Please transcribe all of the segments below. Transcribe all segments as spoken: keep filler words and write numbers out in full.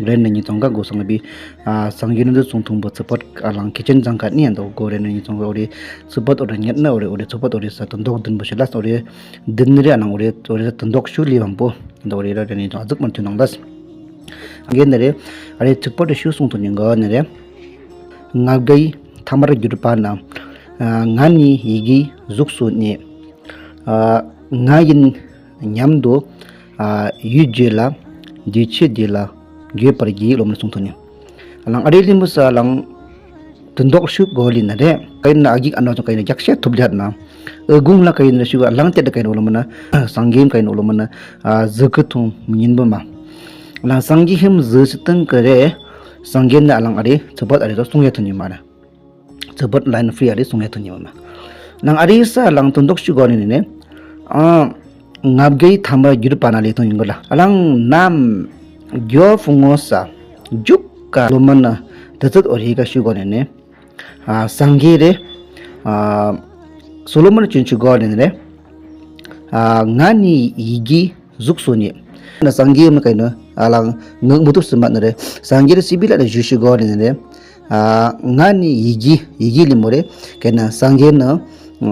རེ་ནི་ཉིས་སྟོང་ག་གོ་སོང་བི་ཨ་སངས་རྒྱས་ནི་འདི་སོང་ཐུང་བོ་ཚུ་པོད་ཨ་ལང་ཁེ་ཅན་ཛང་ཁ་ནི་ཡང་དོ་གོ་རེ་ནི་ཉིས་སྟོང་ག་འོ་རེ་ཚུ་པོད་འོ་རེ་ཉེད་ན་འོ་རེ་འོ་རེ་ཚུ་པོད་འོ་རེ་ས་དོན་དོག་དུན་བོ་ཤི་ལ་ས་འོ་རེ་དུན་ནི་རེ་ཨ་ནང་འོ་རེ་འོ་རེ་ས་དོན་དོག་ཤུ་ལི་བམ་པོ་འོ་རེ་ར་རེ་ནི་ཉིས་སྟོང་ཨ་ཟུག་མན་ཐུ་ནང་ལ་ས། ཨ་གེ་ནི་རེ་ཨ་རེ་ཚུ་པོད་ཤུ་སོང་ཐུ་ཉིན་གོ་ནི་རེ། ང་བརྒྱའི་ཐ་མར་གྱུར་པ་ན། ཨ་ང་ནི་ཡི་གེའི་གཟུགས་སུ་གནས། ཨ་ང་ཡིན་སྙམ་དུ་ཨ་ཡིད་བྱེད་ལ། འདི་ཕྱི་འདི་ལ་འགོད་པར་བགྱི་ལོ་མ་ནི་སོང་ཐུ་ནི། ཨ་ལང་ཨ་རེ་ལི་མུ་ས་ཨ་ལང་དོན་དོག་ཤུ་གོ་ལི་ན་རེ། ཀ་ཡིན་ན་ཨ་གིག་ཨ་ནོ་ཚོ་ཀ་ཡིན་ན་རྒྱགས་ཤེས་ཐུབ་ལི་ཧ་ན། ཨ་གུང་ལ་ཀ་ཡིན་ན་ཤུ་ག་ཨ་ལང་ཏེ་ད་ཀ་ཡིན་ན་འོ་ལོ་མ་ན་སངས་རྒྱས་ཀ་ཡིན་ན་འོ་ལོ་མ་ན་ཨ་ཟི་ཀི་ཐུང་མི་ཉིན་བུ་མ། ཨ་ལང་སངས་རྒྱས་ཧིམ་ཟི་སི་ཏང་ཀ་རེ། སངས་རྒྱས་ནི་ཨ་ལང་ཨ་རེ་ཚུ་པོད་ཨ་རེ་ཚོ་སོང་ཡ་ཐུ་ནི་མ་ར། ཚུ་པོད་ལའིན་ཕི་རི་ཨ་རེ་སོང་ཡ་ཐུ་ནི་མ་མ། ཨ་ལང་ཨ་རེ་ས་ཨ་ལང་དོན་དོག་ཤུ་གོ་ནི་ནི་ནི། ཨ་ང་བརྒྱའི་ཐ་མར་གྱུར་པ་ན་ལེ་ཐུ་ཡིན་གོ་ལ། ཨ་ལང་ནམ་གྱོ་ཕུ་ངོ་ས་འཇུག་ག་ལོ་མ་ན་དི་ཚད་འོ་རེ་ག་ཤུ་གོ་ནི་ནི། ཨ་སངས་རྒྱས་རེ་ཨ་སོ་ལོ་མོན་ཅུན་ཅུ་གོ་ནི་ནི་རེ། ཨ་ང་ནི་ཡི་གེའི་གཟུགས་སུ་གནས། ན་སངས་རྒྱས་མི་ཀ་ཡིན་ན་ཨ་ལང་ངག་མི་ཐུབ་སི་མ་ནི་རེ། སངས་རྒྱས་རེ་སི་བི་ལ་ནི་ཞུ་ཤུ་གོ་ནི་ནི་རེ། ཨ་ང་ནི་ཡི་གེ་ཡི་གེ་ལི་མོ་རེ་ཀ་ཡིན་ན་སངས་རྒྱས་ནི་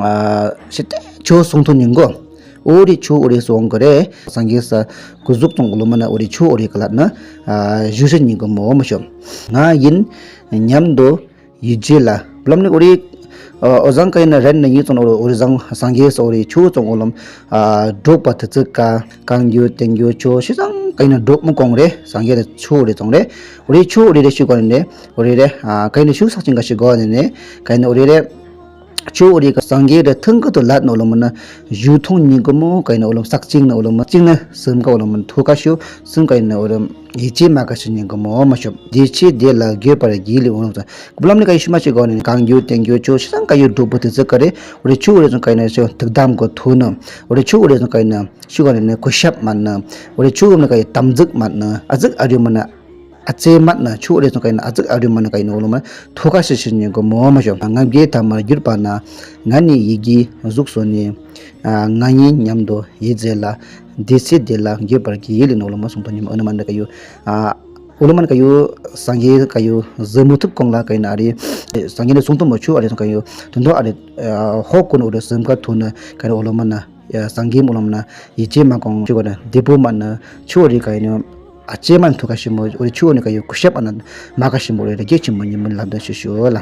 ཨ་ཤི་ཏེ་ཆོས་སོང་ཐུ་ཉིན་གོ། འོ་རེ་ཆོས་འོ་རེ་སོང་ག་རེ། སངས་རྒྱས་ས་སྐུ་གཟུགས་ཚོང་འོ་ལོ་མ་ན་འོ་རེ་ཆོས་འོ་རེ་ཀ་ལ་ན་ཨ་ཞུ་ཤུ་ཉིན་གོ་མོ་མ་ཤོ། ང་ཡིན་སྙམ་དུ་ཡིད་བྱེད་ལ། བླམ་ནི་འོ་རེ་ཨ་འོ་ཟང་ཀ་ཡིན་ན་རེ་ནི་ཉིས་སྟོང་འོ་རེ་ཟང་སངས་རྒྱས་ས་འོ་རེ་ཆོས་ཚོང་འོ་ལོ་མ་ཨ་འགྲོགས་པ་དི་ཚིག་ག་གང་རྒྱུ་བསྟན་རྒྱུ་ཆོས་ཤི་ཟང་ཀ་ཡིན་ན་འགྲོགས་མི་གོང་རེ་སངས་རྒྱས་ད་ཆོས་འོ་རེ་ཚོང་རེ། འོ་རེ་ཆོས་འོ་རེ་རེ་ཤུ་གོ་ནི་ནི་འོ་རེ་རེ་ཨ་ཀ་ཡིན་ན་ཤུ་ས་ཅིང་ག་ཤུ་གོ་ནི་ནི་ཀ་ཡིན་ན་འོ་རེ་རེ། ཆོས་འོ་རེ་ཀ་སངས་རྒྱས་རེ་ཐང་ཀ་ཏུ་ལ་ནོ་ལོ་མ་ན་ཞུ་ཐུང་ཉིན་གོ་མོ་ཀ་ཡིན་ན་འོ་ལོ་མ་ས་ཅིང་ན་འོ་ལོ་མ་ཅིང་ན་སེམས་ཀ་འོ་ལོ་མ་ཐུ་ཀ་ཤུ་སེམས་ཀ་ཡིན་ན་འོ་རེ་ཡིད་ཆེས་མ་ཀ་ཤུ་ཉིན་གོ་མོ་མ་ཤོ། འདི་ཕྱི་འདི་ལ་འགོད་པར་བགྱི་ལི་འོ་ལོ་མ་ས་བླམ་ནི་ཀ་ཡིན་ཤུ་མ་ཤི་གོ་ནི་གང་རྒྱུ་བསྟན་རྒྱུ་ཆོས་ཤི་ཟང་ཀ་ཡོ་འགྲོགས་པ་དི་ཚིག་ག་རེ། འོ་རེ་ཆོས་འོ་རེ་ཚོང་ཀ་ཡིན་ན་ཤུ་ཐུགས་དམ་གོ་ཐུ་ནོ། འོ་རེ་ཆོས་འོ་རེ་ཚོང་ཀ་ཡིན་ན་ཤུ་ག་ནི་ནི་གུ་ཤབ་མ་ན། འོ་རེ་ཆོས་འོ་ནི་ཀ་ཡིན་དམ་ཚིག་མ་ན་ཨ་ཚིག་ཨ་རུ་མ་ན། ཨ་ཙེ་མ་ན་ཆུ་འོ་རེ་ཚོང་ཀ་ཡིན་ན་ཨ་ཙིག་ཨ་རུ་མ་ན་ཀ་ཡིན་ན་འོ་ལོ་མ་ཐུ་ཀ་ཤི་ཤི་ཉིན་གོ་མོ་མ་ཤོ། ང་བརྒྱའི་ཐ་མར་གྱུར་པ་ན། ང་ནི་ཡི་གེའི་གཟུགས་སུ་གནས། ཨ་ང་ཡིན་སྙམ་དུ་ཡིད་བྱེད་ལ། འདི་ཕྱི་འདི་ལ་འགོད་པར་བགྱི་ལི་ནོ་ལོ་མ་སོང་ཐུ་ཉིན་མ་འོ་ན་མ་ན་ཀ་ཡོ། ཨ་འོ་ལོ་མ་ན་ཀ་ཡོ་སངས་རྒྱས་ཀ་ཡོ་ཟེར་མི་ཐུབ་གོང་ལ་ཀ་ཡིན་ན་ཨ་རེ། སངས་རྒྱས་ནི་སོང་ཐུ་མོ་ཆུ་འོ་རེ་ཚོང་ཀ་ཡོ་དོན་དོ་ཨ་རེ། ཧོ་ཀུན་འོ་རེ་སེམས་ཀ་ཐུ་ན་ཀ་ཡིན་ན་འོ་ལོ་མ་ན། ཡ་སངས་རྒྱས་མོ་ལམ་ན་ཡིད་ཆེས་མ་གོང་ཆུ་ག་ན་བདེ་པོ་མ་ན་ཆུ་འོ་རེ་ཀ་ཡིན་ན་ཨ་ཙེ་མ་ན་ཐུ་ཀ་ཤི་མོ་འོ་རེ་ཆུ་འོ་ནི་ཀ་ཡོ་གུ་ཤབ་ཨ་ན་མ་ཀ་ཤི་མོ་རེ་རྒྱས་ཆེན་མོ་ཉིན་མོ་ལབ་ད་ཤུ་ཤུ་ལ།